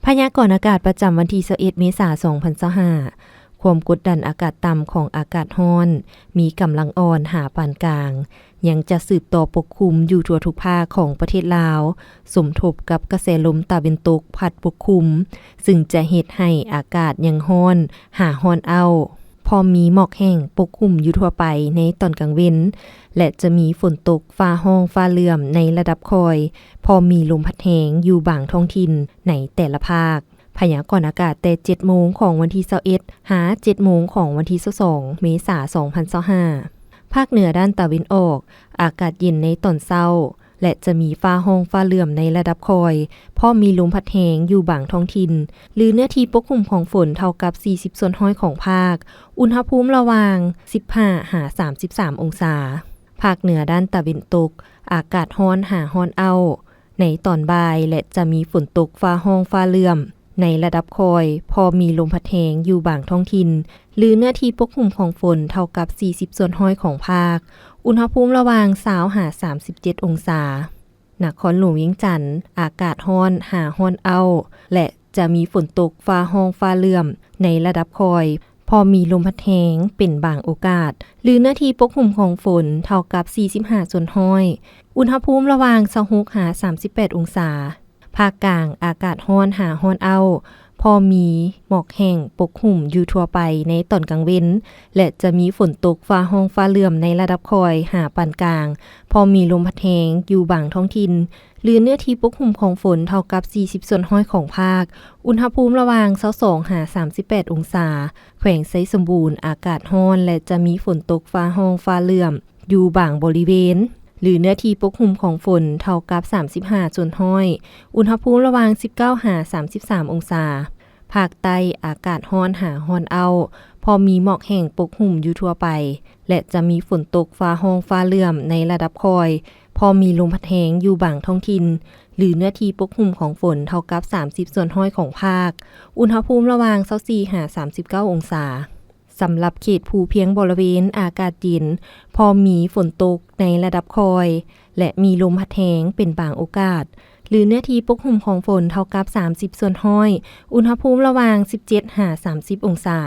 ພະຍາກອນອາກາດປະຈຳວັນທີຊາວເອັດ ເມສາ ສອງພັນຊາວຫ້າ ຄວາມກົດດັນອາກາດຕ່ຳຂອງອາກາດຮ້ອນ ມີກຳລັງອ່ອນຫາປານກາງ ຍັງຈະສືບຕໍ່ປົກຄຸມຢູ່ທົ່ວທຸກພາກຂອງປະເທດລາວ, ສົມທົບກັບກະແສລົມຕາເວັນຕົກພັດປົກຄຸມ, ຊຶ່ງຈະເຮັດໃຫ້ອາກາດຍັງຮ້ອນຫາຮ້ອນເອົ້າ, ພ້ອມມີໝອກແຫ້ງປົກຄຸມຢູ່ທົ່ວໄປໃນຕອນກາງເວັນ ແລະ ຈະມີຝົນຕົກຟ້າຮ້ອງຟ້າເຫຼື້ອມໃນລະດັບຄ່ອຍ, ພ້ອມມີລົມພັດແຮງຢູ່ບາງທ້ອງຖິ່ນໃນແຕ່ລະພາກ. ພະຍາກອນອາກາດແຕ່ເຈັດໂມງຂອງວັນທີຊາວເອັດ ຫາເຈັດໂມງຂອງວັນທີຊາວສອງ ເມສາ ສອງພັນຊາວຫ້າ. ພາກເໜືອດ້ານຕາເວັນອອກ, ອາກາດເຢັນໃນຕອນເຊົ້າ ແລະ ຈະມີຟ້າຮ້ອງຟ້າເຫຼື້ອມໃນລະດັບຄ່ອຍ, ພ້ອມມີລົມພັດແຮງຢູ່ບາງທ້ອງຖິ່ນ, ຫຼື ເນື້ອທີ່ປົກຄຸມຂອງຝົນເທົ່າກັບສີ່ສິບສ່ວນຮ້ອຍຂອງພາກ, ອຸນຫະພູມລະຫວ່າງສິບຫ້າຫາສາມສິບສາມອົງສາ. ພາກເໜືອດ້ານຕາເວັນຕົກ, ອາກາດຮ້ອນຫາຮ້ອນເອົ້າໃນຕອນບ່າຍ ແລະ ຈະມີຝົນຕົກຟ້າຮ້ອງຟ້າເຫຼື້ອມໃນລະດັບຄ່ອຍ, ພໍມີລົມພັດແຮງຢູ່ບາງທ້ອງຖິ່ນ ຫຼື ເນື້ອທີ່ປົກຄຸມຂອງຝົນເທົ່າກັບສີ່ສິບສ່ວນຮ້ອຍຂອງພາກ, ອຸນຫະພູມລະຫວ່າງຊາວຫາສາມສິບເຈັດອົງສາ. ນະຄອນຫຼວງວຽງຈັນ, ອາກາດຮ້ອນຫາຮ້ອນເອົ້າ ແລະ ຈະມີຝົນຕົກຟ້າຮ້ອງຟ້າເຫຼື້ອມໃນລະດັບຄ່ອຍ, ພໍມີລົມພັດແຮງເປັນບາງໂອກາດ, ຫຼື ເນື້ອທີ່ປົກຄຸມຂອງຝົນເທົ່າກັບສີ່ສິບຫ້າສ່ວນຮ້ອຍ, ອຸນຫະພູມລະຫວ່າງຊາວຫົກຫາສາມສິບແປດອົງສາ. ພາກກາງ, ອາກາດຮ້ອນຫາຮ້ອນເອົ້າ, ພໍມີໝອກແຫ້ງປົກຫຸ້ມຢູ່ທົ່ວໄປໃນຕອນກາງເວັນ ແລະ ຈະມີຝົນຕົກຟ້າຮ້ອງຟ້າເຫຼື້ອມໃນລະດັບຄ່ອຍຫາປານກາງ, ພໍມີລົມພັດແຮງຢູ່ບາງທ້ອງຖິ່ນ ຫຼື ເນື້ອທີ່ປົກຫຸ້ມຂອງຝົນເທົ່າກັບສີ່ສິບສ່ວນຮ້ອຍຂອງພາກ, ອຸນຫະພູມລະຫວ່າງຊາວສອງຫາສາມສິບແປດອົງສາ. ແຂວງໄຊສົມບູນ, ອາກາດຮ້ອນ ແລະ ຈະມີຝົນຕົກຟ້າຮ້ອງຟ້າເຫຼື້ອມຢູ່ບາງບໍລິເວນ ຫຼື ເນື້ອທີ່ປົກຫຸ້ມຂອງຝົນເທົ່າກັບສາມສິບຫ້າສ່ວນຮ້ອຍ, ອຸນຫະພູມລະຫວ່າງສິບເກົ້າຫາສາມສິບສາມອົງສາ. ພາກໃຕ້, ອາກາດຮ້ອນຫາຮ້ອນເອົ້າ, ພໍມີໝອກແຫ້ງປົກຫຸ້ມຢູ່ທົ່ວໄປ ແລະ ຈະມີຝົນຕົກຟ້າຮ້ອງຟ້າເຫຼື້ອມໃນລະດັບຄ່ອຍ, ພໍມີລົມພັດແຮງຢູ່ບາງທ້ອງຖິ່ນ ຫຼື ເນື້ອທີ່ປົກຫຸ້ມຂອງຝົນເທົ່າກັບສາມສິບສ່ວນຮ້ອຍຂອງພາກ, ອຸນຫະພູມລະຫວ່າງຊາວສີ່ຫາສາມສິບເກົ້າອົງສາ. ສຳລັບເຂດພູພຽງບໍລະເວນ, ອາກາດເຢັນ, ພໍມີຝົນຕົກໃນລະດັບຄ່ອຍ ແລະ ມີລົມພັດແຮງເປັນບາງໂອກາດ, ຫຼື ເນື້ອທີ່ປົກຫຸ້ມຂອງຝົນເທົ່າກັບສາມສິບສ່ວນຮ້ອຍ, ອຸນຫະພູມລະຫວ່າງສິບເຈັດຫາສາມສິບອົງສາ.